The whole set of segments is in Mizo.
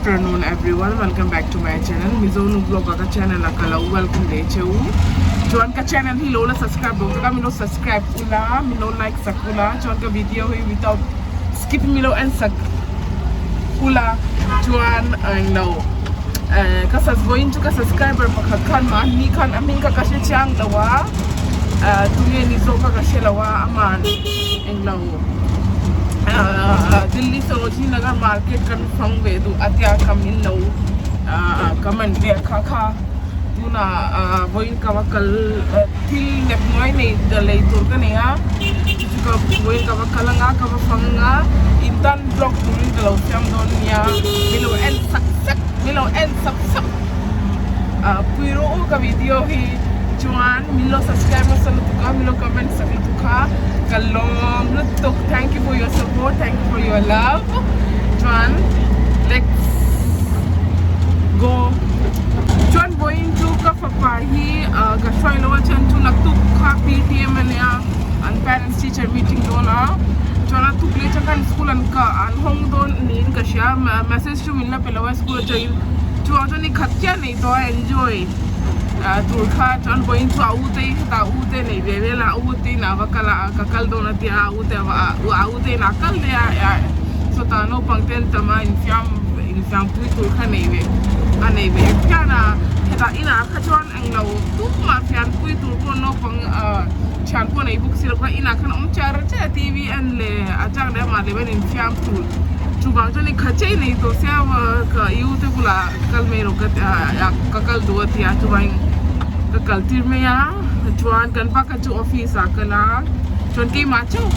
afternoon everyone welcome back to my channel Mizo nu vlog a ka channel a ka lo welcome leh che u chuan ka channel hi lo la subscribe lo taka min lo subscribe ula min lo like sak ula chuan ka video hi without skip min lo en sak ula chuan englo eh ka sus vawiin chu ka subscriber pakhat khan mahni khan a hming kha ka hre chiang lo a eh tunge ni zawk kha ka hre lo a aman englo ahh Delhi Sarojini Nagar market kan fang ve duh a tia ka min lo ahh comment vel kha kha tunah ahh vawiin ka va kal thil nep nuai nei lei tur ka nei a chu chu ka vawiin ka va kal anga ka va fang anga in tan vlog turin ka lo siam dawn nia min lo en sak sak min lo en sak sak ahh pui rawh u ka video hi chuan min lo subscribe nasa lutuk a min lo comment sak lutuk a ka lawm lutuk thank you for your support thank you for your love chuan let's go chuan vawiin chu ka fapa hi ah ka hruai lo a chuan chu naktuk kha P_T_M a nia an parents teacher meeting dawn a chuan a tuk leh chuan khan school an ka an hawng dawn niin ka hria message chu min la pe lo a school atangin chuvang chuan ni khat chiah nei tawh a enjoy ah tur kha chuan vawiin chu a u te hetah u te nei ve vel a u te inah va kal a ka kal dawn a tia a u te a a u te inah kal leh a sawtah naupang te an tam a infiam infiam pui tur kha nei ve a nei ve phian a hetah inah kha chuan englo tumah fian pui tur pawh naupang ah thian pawh nei bawk si lo kha inah khan awm char char a T V en leh a chang leh amah leh hian infiam tur chuvang chuan i kha chei nei tawh sia ka i u te bulah kal mai rawh ka ti a ka kal duh a ti a chuvangin ka kal tir mai a chuan kan pa kha chu office ah a kal a chuan keimah chauh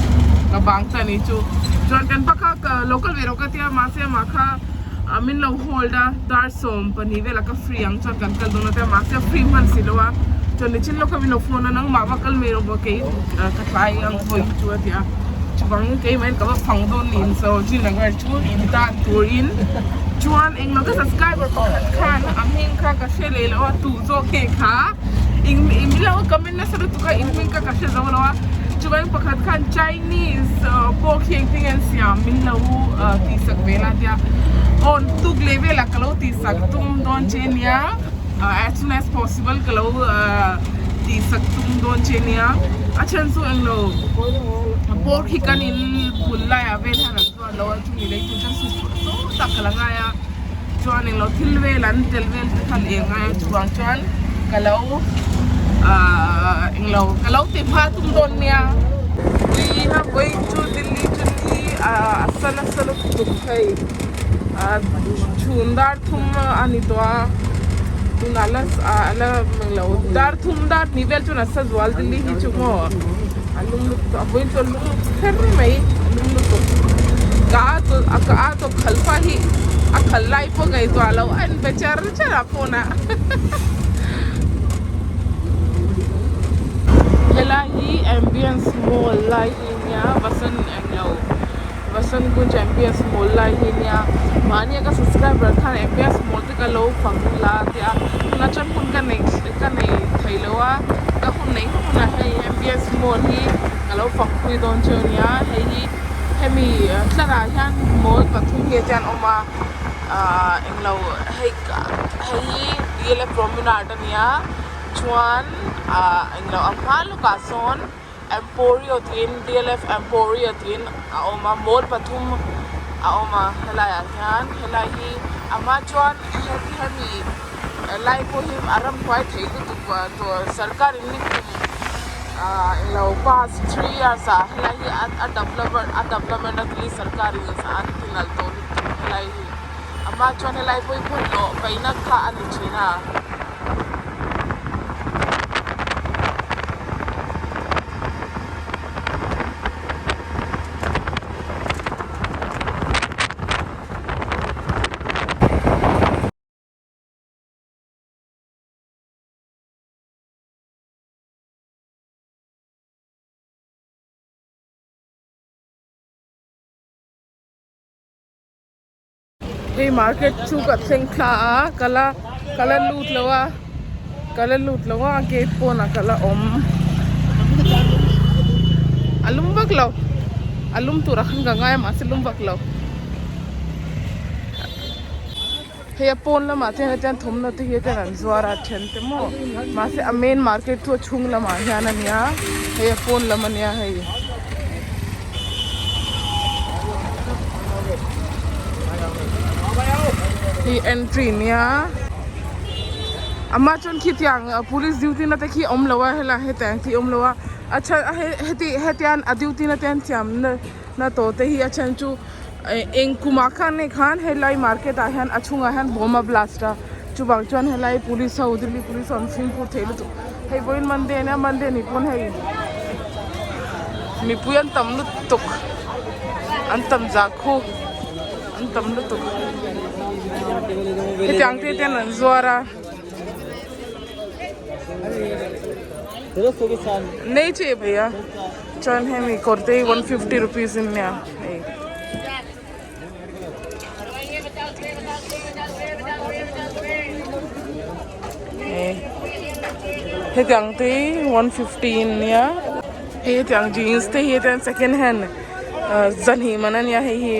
ka bang ta ni chu chuan kan pa kha ka lo kal ve rawh ka ti a mahse amah kha ah min lo hold a dar 12 velah ka free ang chuan kan kal dawn a tia mahse free hman si lo a chuan nichin lawk kha min lo phone a nangmah va kal mai rawh maw kei ka tlai ang vawi chu a ti a chuvang keimah in ka va fang dawn niin Sarojini Nagar chu in tan turin chuan englo ka subscriber pakhat khan a hming kha ka hre leh lo a tu zawk nge kha in in lo comment nasa lutuk a in hming kha ka hre zo lo a chuvang pakhat khan Chinese pawh khi engtin nge an siam min lo tihsak ve la tia aw tuk leh velah ka lo tihsak tum dawn che nia as soon as possible ka lo tihsak tum dawn che nia a chhan chu englo pork hi kan in bul laiah vel hian an zuar lo a chumi lei tur chuan saw tak ka la ngai a chuan englo thil vel an tel vel te khan eng ngai a chuvang chuan ka lo ahh englo ka lo ti hma tum dawn nia tui a vawiin chu Delhi chu ni ahh a sa nasa lutuk hei ahh chhun dar thum a ni tawh a tunah la ah la englo dar thum dar hnih vel chuan a sa zual Delhi hi chu maw a lum lutuk a vawiin chu a lum kher mai a lum lutuk ka a ka a tawp khal pah hi a khal lai pawh ngaihtuah loh a inpe char char a phone ah helai hi ambience mall lai hi nia Vasant englo Vasant Kunj ambience mall lai hi nia mahnia ka subscriber khan ambience mall te ka lo fang la tia tunah chuan hun ka nei ka nei thei lo a ka hun neih hun ah hei ambience mall hi ka lo fang pui dawn chu ania hei hi. Hemi tlarah hian mall pathum hi te an awm a ahh englo hei hei hi DLF promenade a nia chuan ahh englo a hma lawkah sawn Emporio tiin DLF Emporio tiin a awm a mall pathum a awm a helaiah hian helai hi a hma chuan hemi lai pawh hi a ramhnuai thei lutuk tawh sarkar in ni kum. Ahh englo past 3 years ah helai hi a developer a development a tili sarkar in an ti nalh tawh lutuk helai hi a hma chuan helai pawh hi bawlhhlawh paihna kha a ni thin a. Hei market chu ka thleng thla a ka la ka la lut lo a ka la lut lo a gate pawnah ka la awm a lum vak lo a lum turah khan ka ngai a mahse lum vak lo. Hei a pawn lamah te hian hetiang thawmhnaw te hi hetiang an zuar a then te maw mahse a main market chu a chhung lamah hian a nia hei a pawn lam a nia hei. Hei entry nia amah chuan khitiang police duty na te khi a awm lo a helai hetiang khi a awm lo a a chhan a heti hetiang a duty na te an siam na tawh te hi a chhan chu. Eng kumah khan hei khan helai market ah hian a chhungah hian bomb a blast a chuvang chuan helai police ho Delhi police ho an fimkhur thei lutuk hei vawiin Monday ania Monday ni pawn hei mipui an tam lutuk an tam zah khu an tam lutuk hetiang te ten an zuar a. Nei che bhaiya chuan hemi kawr te hi 150 rupees in nia hei. Hetiang te hi 150 in nia hei hetiang jeans te hi hetiang second hand zahnih man ania hei hi.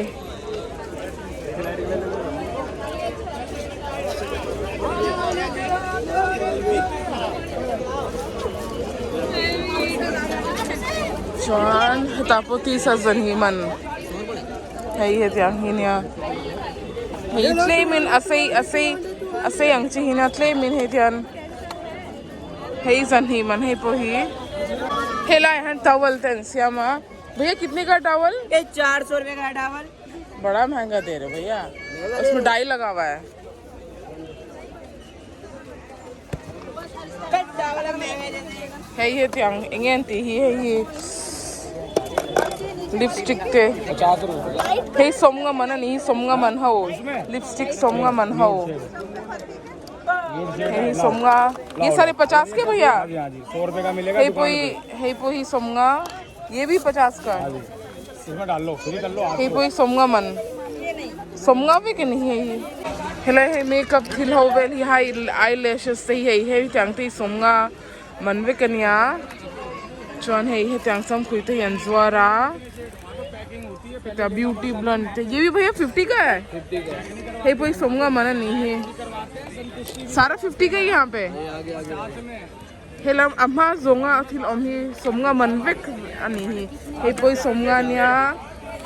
Chuan hetah pawh tisa zan hi man hei hetiang hi nia hei tlem in a sei a sei a sei ang chi hi nia tlem in hei tian hei zan hi man hei pawh hi helai ah hian towel te an siam a. भैया कितने का towel ये 400 रुपए का towel. बड़ा महंगा दे रहे भैया, उसमें डाई लगा हुआ है। Hei hi tiang eng nge an tih hi hei hi lipstick te hei sawmnga man a ni hi sawmnga man ho lipstick sawmnga man ho hei hi sawmnga ye sare 50 ke bhaiya hei pawh hi hei pawh hi sawmnga. ये भी 50 का है। इसमें डाल लो free कर लो। Hei pawh hi sawmnga man sawmnga vek a ni hei hi helai hei makeup thil ho vel hi hai eyelashes te hi hei hei tiang te hi sawmnga man vek a nia chuan hei hetiang samkhui te hi an zuar a heta beauty blond te ye bhi bhaiya 50 ka hai hei pawh hi sawmnga man a ni hi sara 50 ka hi yahan pe. Helam a hma zawnga thil awm hi sawmnga man vek a nih hi hei pawh hi sawmnga a nia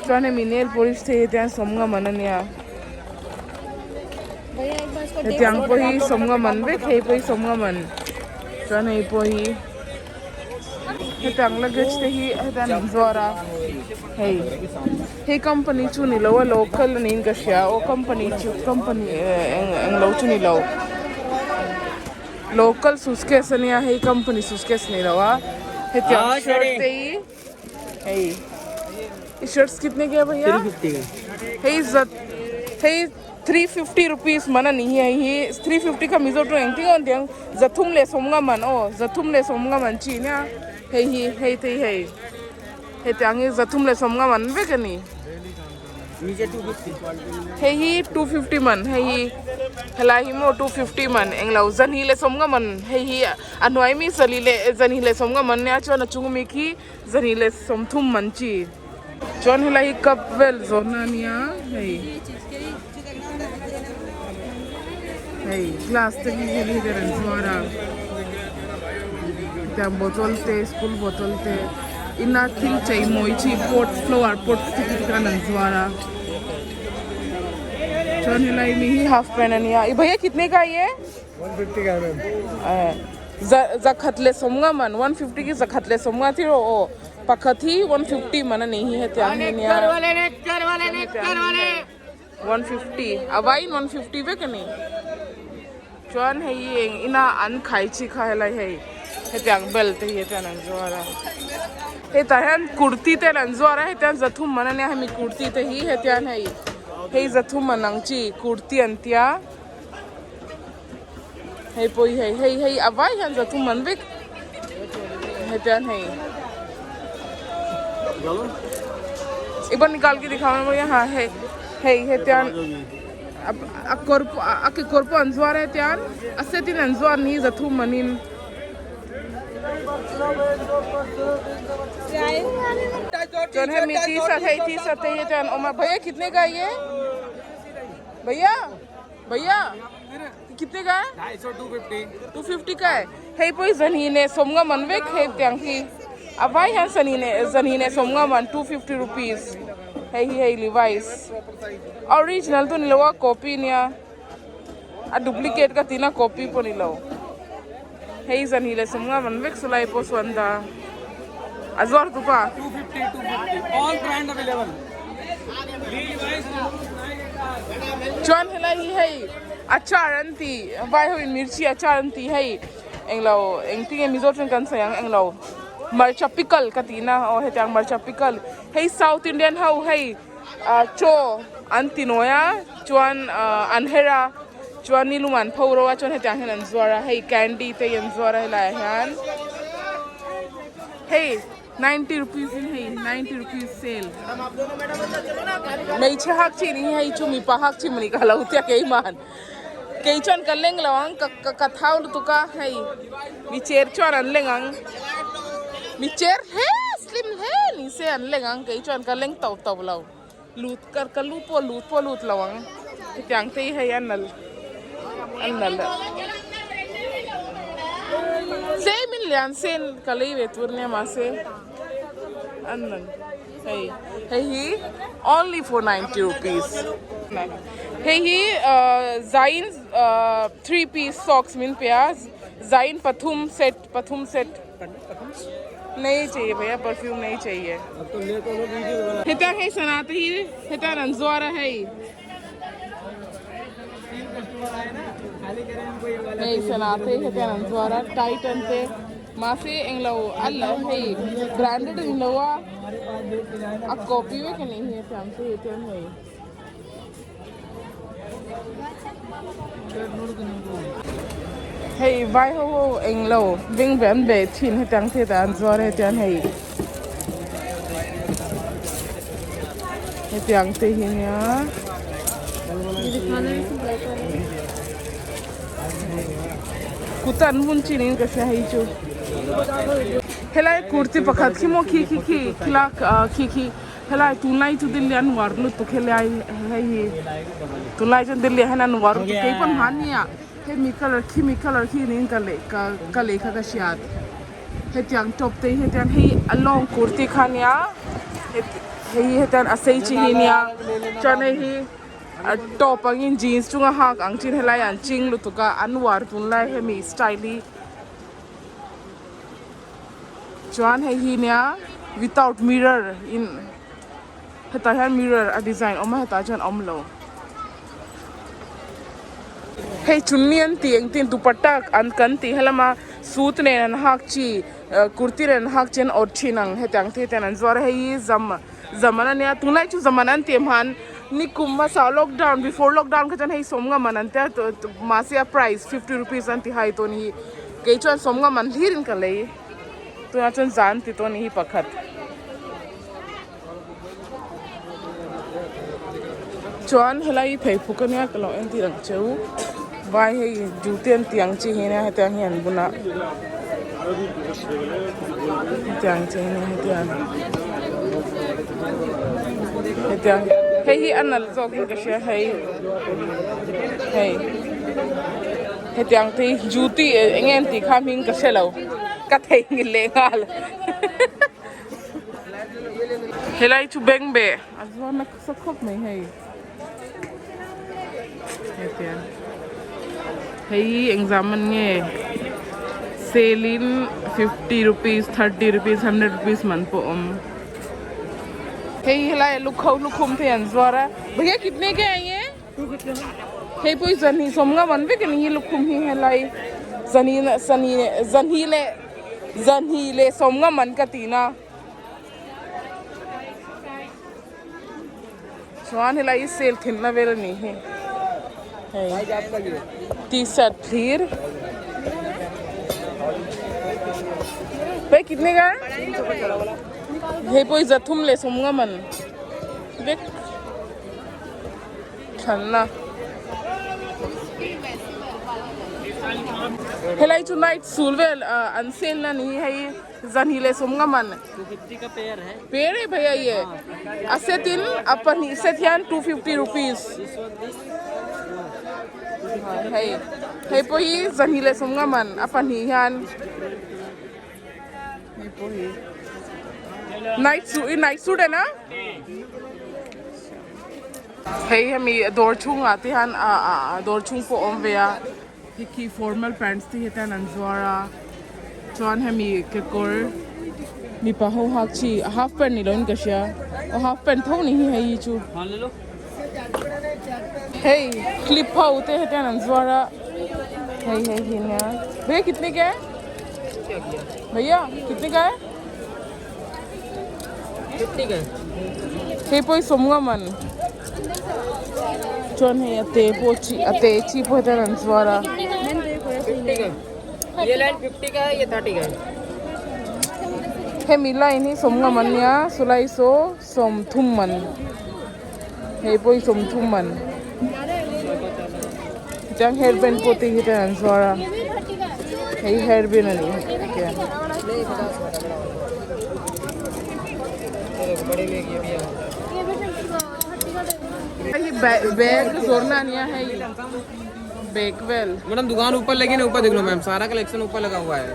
chuan hemi nail polish te hi tiang sawmnga man a nia hetiang pawh hi sawmnga man vek hei pawh hi sawmnga man chuan hei pawh hi hetiang luggage te hi hetiang an zuar a hei hei company chu ni lo a local a niin ka hria aw company chu company eng englo chu ni lo. Local suitcase ania hei company suitcase nei lo a hetiang shirt te hi hei i shirts kitne ke bhaiya hei zat hei 350 rupees man ani hi hei hi 350 kha mizo tawng engtin nge awm tiang zathum leh sawmnga man aw zathum leh sawmnga man chi nia hei hi hei te hi hei hetiang hi zathum leh sawmnga man vek ani. Hei hi 250 man hei hi helai hi maw 250 man englo zahnih leh sawmnga man hei hi a hnuai mi zali leh zahnih leh sawmnga man nia chuan a chung ami khi zahnih leh sawmthum man chi chuan helai hi cup vel zawnna ania hei hei glass te hi hemi ber an zuar a tiang bottle te school bottle te ina thil chei mawi chi pot flower pot te khi khan an zuar a chuan helai mi hi half pant ania i bhaiya kitne ka ye 150 ka ma'am zakhat leh sawmnga man 150 ki zakhat leh sawmnga thil rawh aw pakhat hi 150 man ani hi hetiang hi ania 150 a vaiin 150 vek a ni chuan hei hi eng ina an khai chi kha helai hei hetiang bel te hi hetiang an zuar a hetah hian kurti te an zuar a hetiang zathum man ania hemi kurti te hi hetiang hei hei zathum man ang chi kurti an tia hei pawh hi hei hei hei a vai hian zathum man vek hetiang hei एक बार निकाल के दिखाओ ना भैया। हाँ है hei hetian a kawr pawh a kekawr pawh an zuar a hetian a set in an zuar ni zathum manin. Chuan hemi t-shirt hei t-shirt te hi hetian a awm a bhaiya kitne ka ye bhaiya. Bhaiya kitne ka hai 250 ka hai hei pawh hi zahnih leh sawmnga man vek hei tiang hi a vai hian sahnih leh zahnih leh sawmnga man 250 rupees hei hi hei levi's original chu ni lo a copy nia a duplicate ka tina copy pawh ni lo hei zahnih leh sawmnga man vek sawlai pawh saw an dah a zuar tu pa. Chuan helai hi hei achar an ti vai ho in mirchi achar an ti hei englo engtin nge mizo tawng kan sawi ang englo hmarcha pickle ka tih na aw hetiang hmarcha pickle hei south indian ho hei ah chaw an ti nawi a chuan ah an her a chuan ni lum an pho ro a chuan hetiang hian an zuar a hei candy te hi an zuar a helai ah hian hei. 90 rupees in hei 90 rupees sale hmeichhe hak chi ni hi hei chu mipa hak chi mawni ka lo tia keiman kei chuan ka leng lo ang ka ka ka thau lutuk a hei mi cher chuan an leng ang mi cher hle slim hle ni se an leng ang kei chuan ka leng tauh tauh lo lut ka ka lu pawh lut pawh lut lo ang hetiang te hi hei a nalh a nalh tlem in lian sen ka lei ve tur ania mahse a nalh hei hei hi only for 90 rupees hei hi ahh zain ahh three piece socks min pe a zain pathum set pathum set. Nahi chahiye bhaiya perfume nahi chahiye heta hei sana te hi heta an zuar a hei hei sana te heta an zuar a titan te mahse englo a la hei branded a ni lo a a copy vek a nih hi hetiang te hi chuan hei. Hei vai ho ho eng lo veng ve an ve thin hetiang te an zuar a hetiang hei hetiang te hi nia kut an hun chin in ka hria hei chu helai kurti pakhat khi maw khi khi khi khilak khi khi. Helai tunlai chu Delhi an uar lutuk helai hei hi tunlai chuan Delhi ah hian an uar lutuk kei pawn hmani ah hemi colour khimi colour khi niin ka lei ka ka lei kha ka hriat hetiang top te hi hetiang hei a long kurti kha ania hei hi hetiang a sei chi hi ania chuan hei hi a top angin jeans chunga hak ang chin helai an ching lutuk a an uar tunlai hemi style hi. Chuan hei hi nia without mirror in hetah hian mirror a design awm a hetah chuan a awm lo. Hei chunni an tih engtin dupatta an kan tih helama suit nen an hak chi kurti nen an hak chi an awrh thin ang hetiang te ten an zuar a hei hi zam zaman ania tunlai chu zaman an tih hman nikum hmasa lockdown before lockdown kha chuan hei sawmnga man an tia mahse a price 50 rupees an ti hai tawh a ni hi. Kei chuan sawmnga man hlir in ka lei tunah chuan zan ti tawh a ni hi pakhat. Chuan helai hi pheiphuk ania ka lo entir ang cheu vai hei duty an tih ang chi hi ania hetiang hi an bun a hetiang chi hi ania hetiang hetiang hei hi a nalh zawk in ka hria hei hei. Hetiang te hi juti eng nge an tih kha hming ka hre lo ka theihnghilh leh nghal helai chu beng beh a zuar nasa khawp mai hei hetiang hei hi engzah man nge sale in 50 rupees 30 rupees 100 rupees man pawh a awm hei helai ah lukho lukhum te hi an zuar a bhaiya kitne ke hai ye. Hei pawh hi zahnih sawmnga man vek a ni hi lukhum hi helai zahnih zahnih zahnih leh zahnih leh sawmnga man ka tih na chuan helai hi sale thenna vel a ni hi hei t-shirt thlir hei kitne ka hei pawh hi zathum leh sawmnga man vek. Thlanna Helai chu night sul vel an sale na ni hi hei. Zanhi leh sawm nga man. Pair e bhaiya ye. A set in a pahnih set hian 250 rupees. Hei hei pawh hi zanhi leh sawm nga man a pahnih hian. Hei pawh hi night suit i night suit a na. Hei hemi dawr chhungah te hian ah dawr chhung pawh a awm ve a. Khi khi formal pants te hian an zuar a chuan hemi kekawr mipa ho hak chi a half pant ni loin ka hria aw half pant tho ni hi hei hi chu hei clip ho te hetian an zuar a hei hei hi nia bhaiya kitne ka hai bhaiya kitne ka hai hei pawh hi sawmnga man. Chuan hei a te pawh chi a te chi pawh hetiang an zuar a. Hemi line hi sawmnga man nia sawlai saw sawmthum man hei pawh hi sawmthum man tiang hairband pawh te hi hetiang an zuar a hei hairband a ni hetiang. Hei bag zawrhna a nia hei bag vel. Madam दुकान ऊपर लगी ना ऊपर देख लो ma'am सारा collection ऊपर लगा हुआ है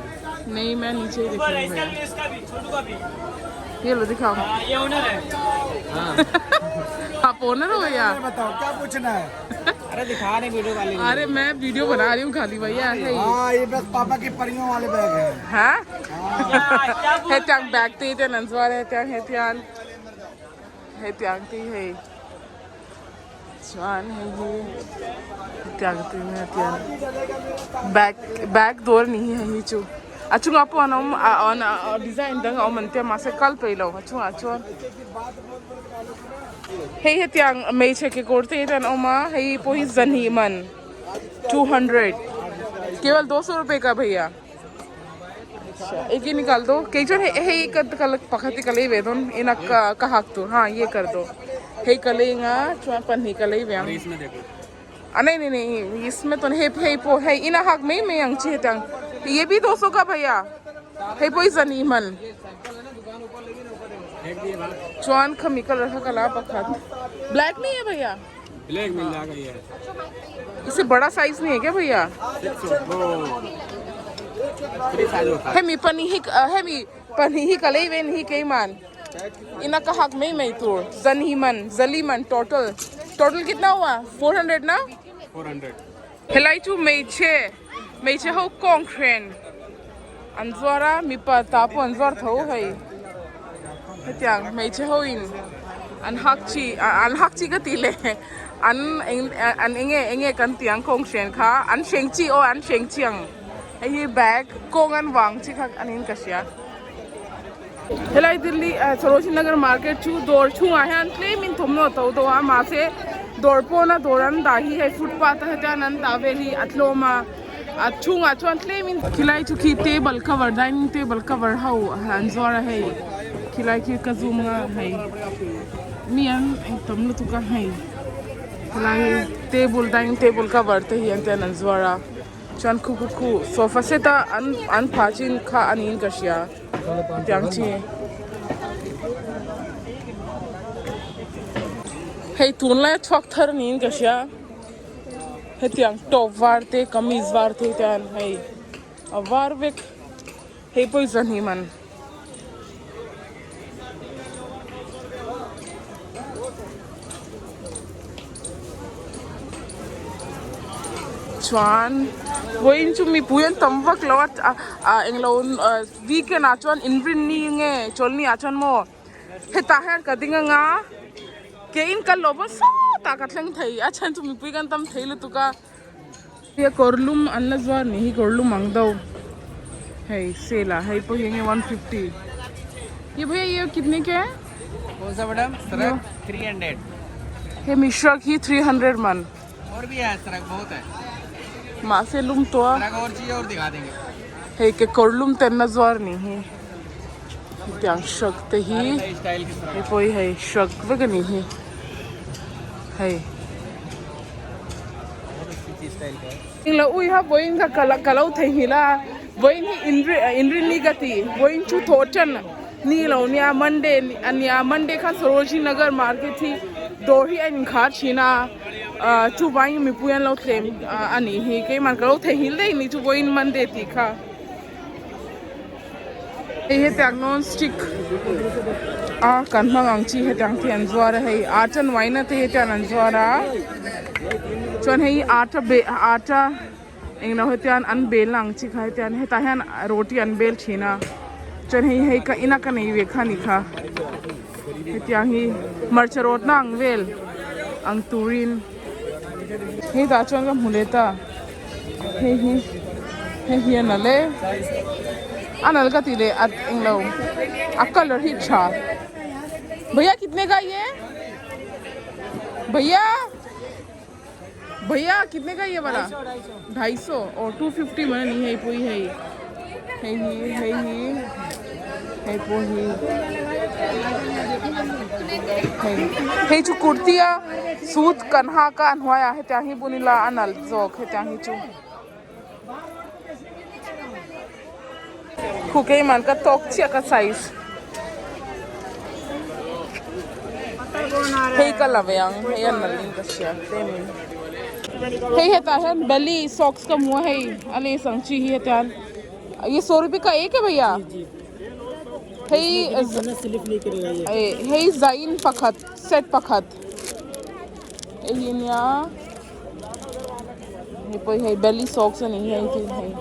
नहीं मैं नीचे ही देख रही हूँ भैया ये लो दिखाओ ये ओनर है हाँ आप ओनर हो भैया बताओ क्या पूछना है अरे दिखा रहे वीडियो वाले अरे मैं वीडियो बना रही हूँ खाली भैया ऐसे ही हाँ ये बस पापा की परियों वाले बैग है हाँ hetiang bag te hi ten an zuar a hetiang hetiang hetiang te hi hei chuan hei hi hetiang te hi hetiang bag bag dawr a ni hi hei hi chu a chungah pawh an awm a design dang a awm an tia mahse kal peih lo a chungah chuan hei hetiang hmeichhe kekawr te hi ten an awm a hei pawh hi zahnih man 200 केवल 200 रुपए का भैया एक ही निकाल दो कई जो हे एक कल पखती कल ही वेदोन इन का का हक तो हाँ ये कर दो हे कलेगा चुआ पन्नी कल ही व्याम इसमें देखो आ नहीं नहीं नहीं इसमें तो हे हे पो हे इन हक में में अंची है तंग ये भी 200 का भैया हे पोई जनी मन चुआन खमी कलर का कला पखत ब्लैक नहीं है भैया ब्लैक मिल जाएगा ये इससे बड़ा साइज नहीं है क्या भैया फ्री साइज होता है hemi pani hi hemi pani hi kalei ven hi keiman ina ka hak mei mei tur zan hi man zali man total total kitna hua 400 na 400 helai chu hmeichhe hmeichhe ho kawng hren an zuar a mipa ta pawh an zuar tho hei hetiang hmeichhe ho in an hak chi an hak chi ka tih leh an eng an enge enge kan tih ang kawng hren kha an hreng chi aw an hreng chi ang hei hi bag kawng an vang chi kha a niin ka hria. Helai Delhi Sarojini Nagar market chu dawr chhungah hian tlem in thawmhnaw a to deuh a mahse dawr pawna dawr an dah hi hei footpath a hetian an dah vel hi a tlawm a a chhungah chuan tlem in khilai chu khi table cover dining table cover ho an zuar a hei khilai khi ka zoom anga hei mi an engtam lutuk a hei khilai table dining table cover te hi an tian an zuar a chuan khu khu khu sofa set a an an phah chin kha a niin ka hria. Tiang chi hei tunlai a chhuak thar niin ka hria hetiang top var te kamis var te hian hei a var vek hei pawh hi zahnih man. Chuan vawiin chu mipui an tam vak lo a ah englo weekend ah chuan inrinni nge chawlhni ah chuan maw hetah hian ka ding anga ke in kal loh pawn sawtah ka thleng thei a chhan chu mipui kan tam thei lutuk a. Hei kawr lum an la zuar ni hi kawr lum ang deuh hei sale ah hei pawh hi enge 150 ye bhaiya ye kitne ke hai कौन सा madam shrug 300 hemi shrug hi 300 man और भी है shrug बहुत है mahse lum tawh a shrug और चाहिए और दिखा देंगे hei kekawr lum te an la zuar ni hi hetiang shrug te hi style की shrug hei pawh hi hei shrug vek a ni hi hei. Englo ui ha vawiin kha ka lo theihnghilh a Vawiin hi inri inrinni ka ti vawiin chu thawh tan ni lo nia monday a nia monday khan sarojini nagar market hi dawr hi a inkhar thin a ah chuvangin mipui an lo thlem a nih hi keimah ka lo theihnghilh daih ni chu vawiin monday tih kha. Hei hetiang non stick a kan hmang ang chi hetiang te an zuar a hei atta nuaina te hetiang an zuar a chuan hei atta be atta englo hetiang an bel na ang chi kha hetiang hetah hian roti an bel thin a chuan hei hei ka ina ka nei ve kha ni kha hetiang hi hmarcha rawtna ang vel ang turin hetah chuan ka hmu leh ta. Hei hi hei hi a nalh e a nalh ka tih leh a englo a colour hi tha bhaiya kitne ka ye bhaiya bhaiya kitne ka ye wala dhai so aw 250 man ani hei pawh hi hei hei hi hei hi hei pawh hi hei hei chu kurti a suit kan hak a a hnuaiah hetiang hi bun ila a nalh zawk hetiang hi chu khu keimah ka tawk chiah ka size hei ka la ve ang hei a nalh in ka hria tlem in hei hetah hian belly socks ka hmu a hei a lace ang chi hi hetiang ye so rupi ka ek hai bhaiya hei hei zain pakhat set pakhat hei hi nia hei pawh hi hei belly socks a ni hi hei hi hei.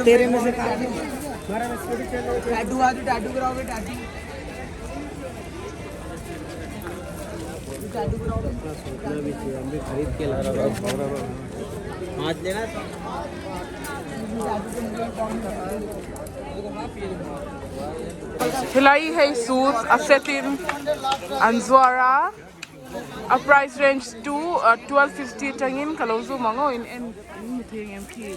तेरे में से Helai hei suit a set in an zuar a a price range chu 1250 atangin ka lo zoom ang aw in en in hmu thei ang em khi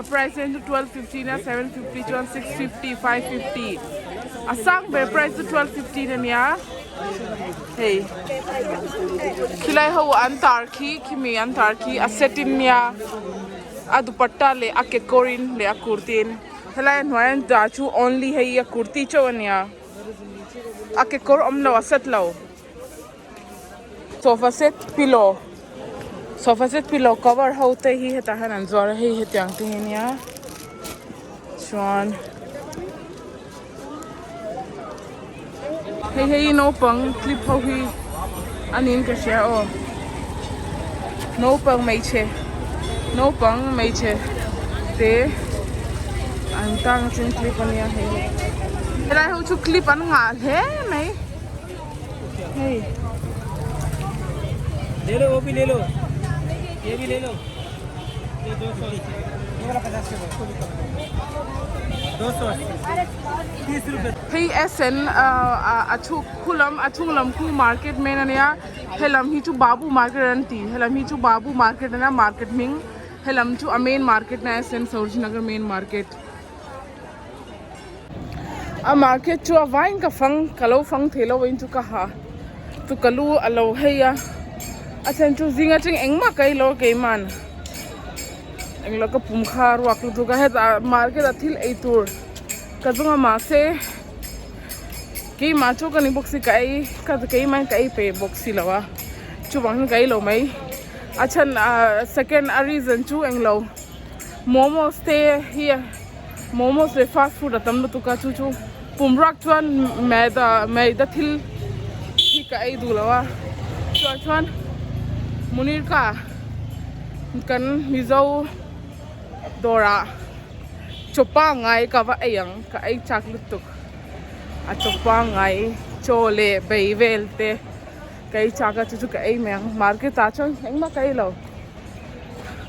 a price range chu 1250 nia 750 chuan 650 550 a sang ber price chu 1250 ania hei khilai ho an tar khi khimi an tar khi a set in nia a dupatta leh a kekawr in leh a kurti in helai a hnuai an dah chu only hei a kurti chauh ania a kekawr awm lo a set lo. Sofa set pillow sofa set pillow cover ho te hi hetah hian an zuar a hei hetiang te hi ania chuan hei hei naupang clip ho hi a niin ka hria aw naupang hmeichhe naupang hmeichhe te an tang chuan clip ania hei helai ho chu clip an ngah hle mai. Hei ले लो वो भी ले लो ये भी ले लो ये दो सौ दो सौ तीस रुपये Hei SN a thu khu lam a chhung lam khu market main ania helam hi chu babu market an ti helam hi chu babu market ania market hming helam chu a main market na SN Sarojinagar main market. A market chu a vaiin ka fang ka lo fang thei lo in chu ka ha chu ka lu a lo hei a a then chu zing atang engmah ka ei lo a keiman englo ka pum kha a ruak lutuk a hetah market ah thil ei tur ka zawng a mahse keimah chu ka ni bawk si ka ei ka keimah in ka ei pe bawk si lo a chuvang hian ka ei lo mai. A chhan ah second a reason chu englo momos te hi momos leh fast food a tam lutuk a chu chu pum ruak chuan maida maida thil hi ka ei duh lo a chuan chuan Munirka kan Mizo dawrah chaw pangngai ka va ei ang ka ei chak lutuk a chaw pangngai chaw leh bai vel te ka ei chak a chu chu ka ei mai ang market ah chuan engmah ka ei lo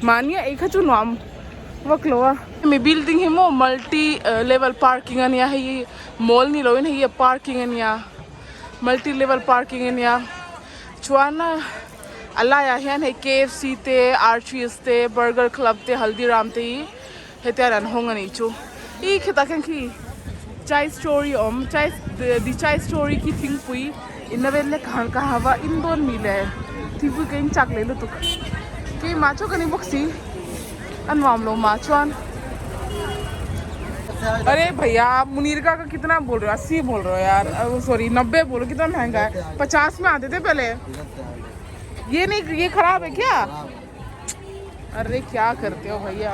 mahni a ei kha chu nuam vak lo a hemi building hi maw multi level parking ania hei hi mall ni lovin hei hi a parking ania multi level parking ania chuan a laiah hian hei KFC te Archies te burger club te haldiram te hi hetiang an hawng anih chu ih khitah khian khi chai story a awm chai the chai story khi thingpui in la vel lek ang ka ha va in dawn mi le thingpui ka in chak leh lutuk keimah chu ka ni bawk si a nuam lo mah chuan अरे भैया आप मुनीरका का कितना बोल रहे हो अस्सी बोल रहे हो यार सॉरी नब्बे बोलो कितना महंगा है पचास में आते थे पहले ये नहीं ये खराब है क्या अरे क्या करते हो भैया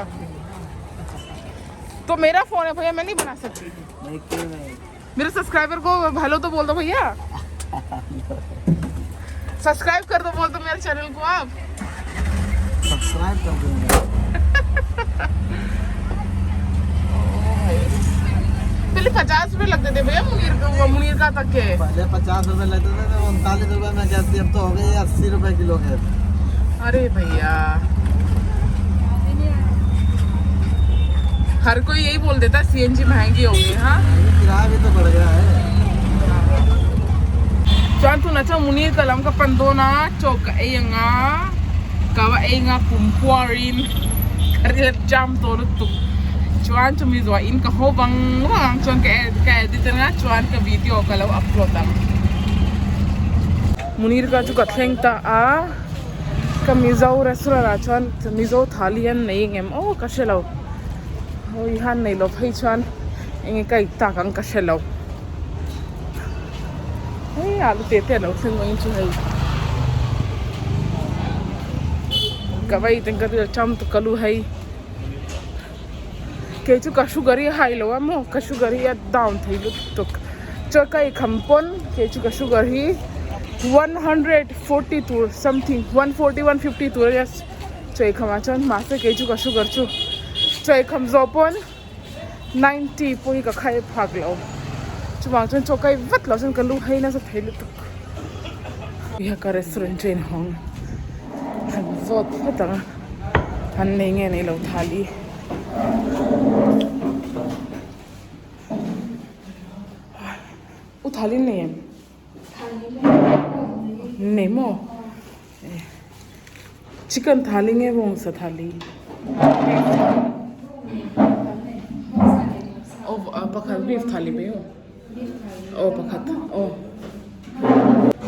तो मेरा फोन है भैया मैं नहीं बना सकती मेरे सब्सक्राइबर को हेलो तो बोल दो भैया सब्सक्राइब कर दो बोल दो मेरे चैनल को आप सब्सक्राइब कर दूंगा पहले पचास रुपए लगते थे भैया मुनीर का मुनीर का तक के पहले पचास रुपए लेते थे तो उनतालीस रुपए में गैस थी अब तो हो गई अस्सी रुपए किलो गैस अरे भैया हर कोई यही बोल देता है सीएनजी महंगी हो गई हाँ किराया भी तो बढ़ गया है Chuan tunah chuan Munir ka lam ka pan dawn a chaw ka ei ang a ka va ei ang a pum puarin ka ril jam tawh lutuk chuan chumi zuah in ka haw vang vang ang chuan ka ka edit ang a chuan ka video ka lo upload ang. Munir ka chu ka thleng ta a ka Mizo restaurant ah chuan Mizo thali an nei engem aw ka hre lo hawi han nei lo phei chuan enge ka ei tak ang ka hre lo. Hei alu te te alo thleng ang chu hei ka vai ten ka ril cham tuk ka lu hei kei chu ka sugar hi a hai lo a maw ka sugar hi a down thei lutuk chuan ka eikham pawn kei chu ka sugar hi 140 tur something 140 150 tur a nia chaw eikham ah chuan mahse kei chu ka sugar chu chaw eikham zawh pawn. 90 pawh hi ka khai phak lo chuvang chuan chaw kai vat loh chuan ka lu hei nasa thei lutuk hei ka restaurant chu a inhawng han zawt phawt ang a an nei nge nei lo thali u thali nei em nei maw. Chicken thali nge bawngsa thali aw pakhat beef thali mai aw aw pakhat aw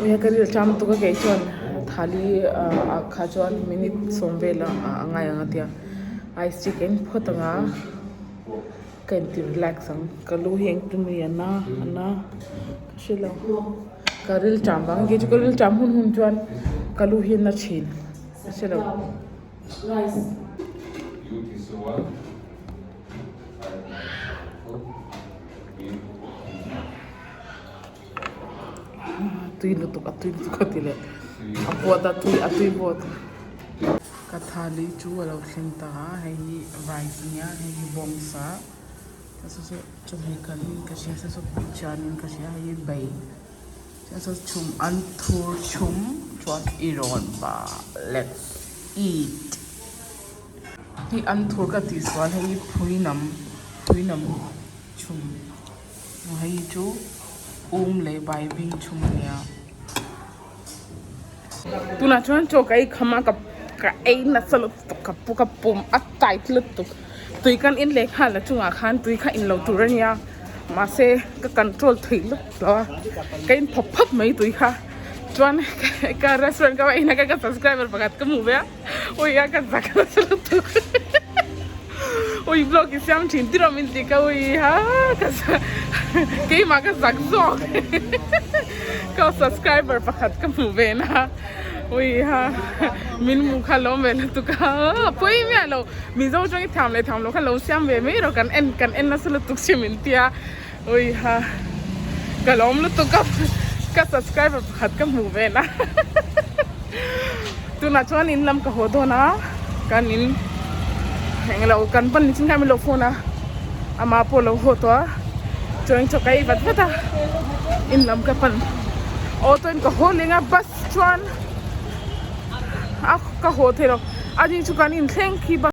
nia ka ril cham tuk a kei chuan thali ah kha chuan minute sawm vel a ngai ang a tia ice chicken phawt anga ka inti relax ang ka lu hi engtin nge a na a na ka hre lo. Ka ril ṭam vang kei chu ka ril ṭam hun hun chuan ka lu hi a na ṭhin a hre lo. Tui lutuk a tui lutuk a ti leh a buat a tui a tui buat ka thali chu a lo thleng ta a hei hi rice a nia hei hi bawngsa. Saw saw chawhmeh kal in ka hria saw saw picha niin ka hria hei hi bai chuan saw chhum an thur chhum chuan i rawn va let's eat hei an thur ka tih sual hei hi phui nam phui nam chhum hei chu um leh bai bing chhum a nia. Tunah chuan chaw ka ei kham a ka ka ei nasa lutuk ka pu ka pum a tight lutuk tui kan in leh nghal a chungah khan tui kha in lo tur a nia mahse ka control thei lutuk lo a ka in phawp phawp mai tui kha chuan ka restaurant ka va in a ka subscriber pakhat ka hmuh ve a ui a ka zak nasa lutuk ui vlog i siam thin tir awm in tih ka ui ha ka keimah ka zak zawk. Ka subscriber pakhat ka hmuh ve na. Ui ha min hmu kha lawm ve lutuk a pawi miah lo mizo atang i thiam leh thiam loh kha lo siam ve mai rawh kan en kan en nasa lutuk che min tia ui ha ka lawm lutuk a ka subscriber pakhat ka hmuh ve na tunah chuan in lam ka haw dawn a kan in englo kan pan nichin khan min lo phone a amah pawh lo haw tawh a chuan chaw ka ei vat vat a in lam ka pan auto in ka haw leng a bus chuan a ka haw thei lo a ni chu kan inthleng khi bus.